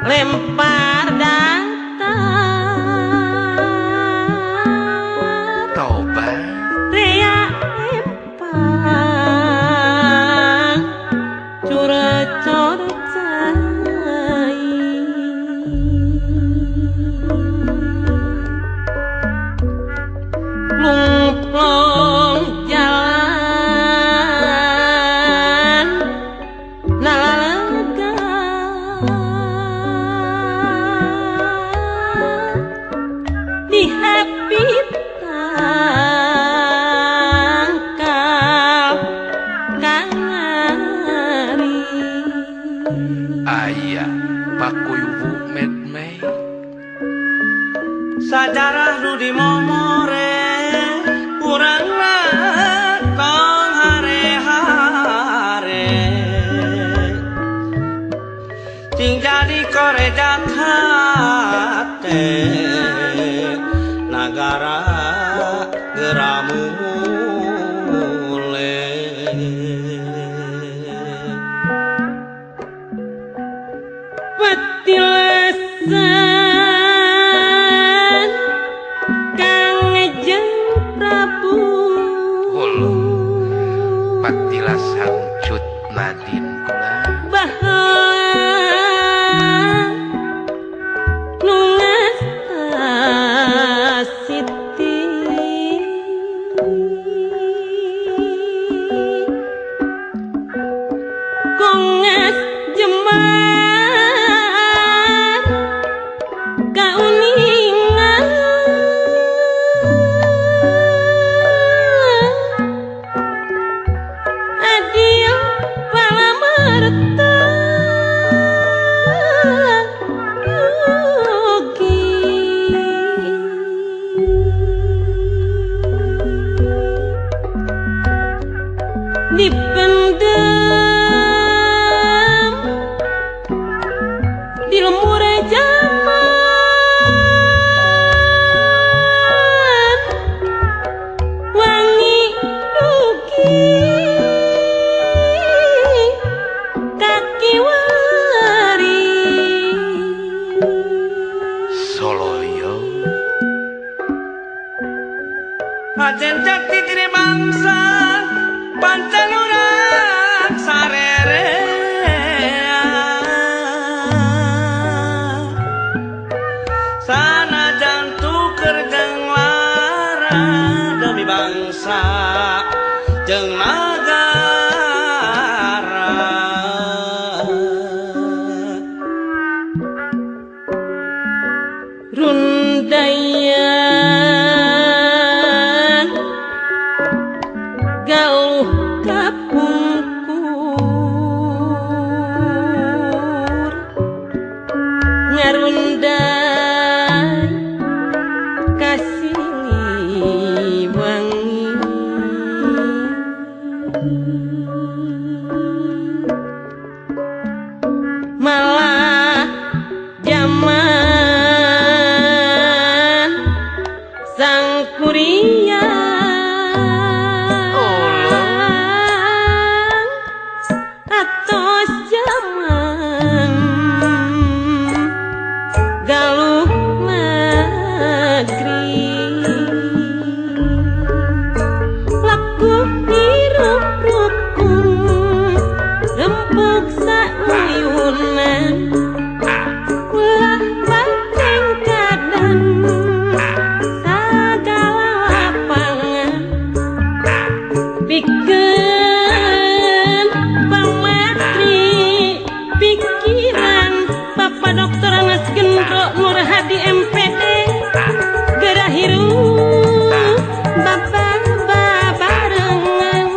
Lempar datar toba rea empang curecor cai lumplong jalan nalalega dihapit tangkal kangari aya pakuyubu medme sajarah nu dimomore urang tong hare-hare cing jadi korejak hate nagara geura mule petilasan Kangjeng Prabu patilasan Cut Nadin kula baheula nu ngasta Siti kongas jemar kauningan adil palamarta yogi dipendem di lemur zaman wangi dugi kaki wari Soloyo ajen jati diri bangsa pancen urang sarerea sanajan tuker jeung lara demi bangsa jeung nagara rundayan galuh kapungkur ngarunday kasiliwangi malah jaman sang kuria atos jaman galuh negeri laku hirup rukun rempug sauyunan ulah bacengkadan sagala lapangan pikeun pamatri pikiran Bapak Dokter Anas Gendro Nur Hadi MPD gerah hirup bapak babarengan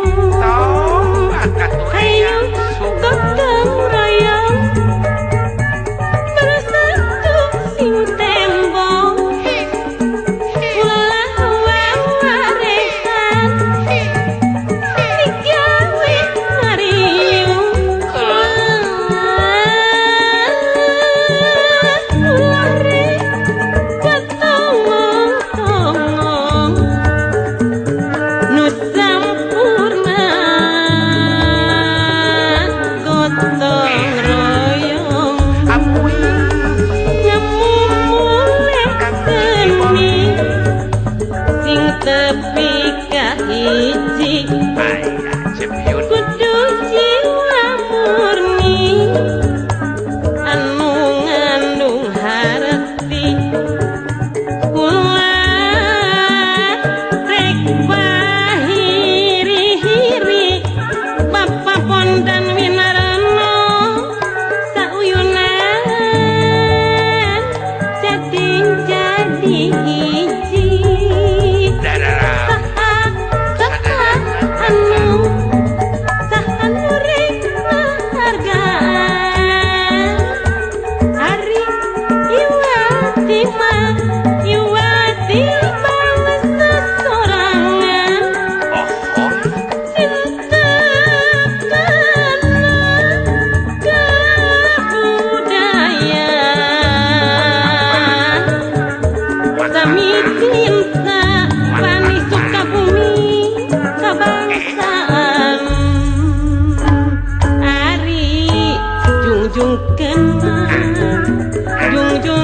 hayu gotong royong bersatu sing tembong ulah wawarehan digawe ngariung ulah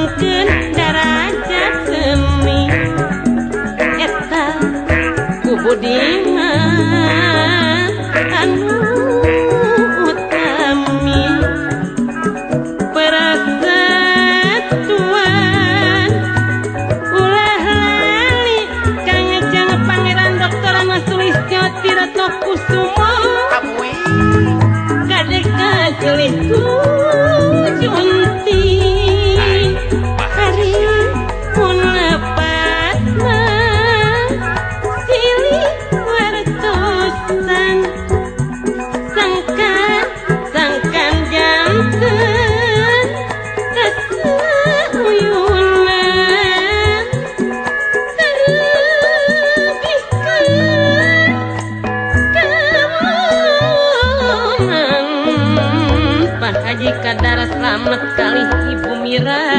Ngalanggengkeun darajat seni eta ku budiman anu utami persatuan ulah lali Kangjeng Pangeran Dr. Anna Sulistyowati Retno Kusumo kadek kacelih ku junti hari mun lepat mah silih wartosan sangkan sangkan janten kasauyunan terbihkeun kawonan Pak Haji Kadar Slamet kalih Ibu Mira.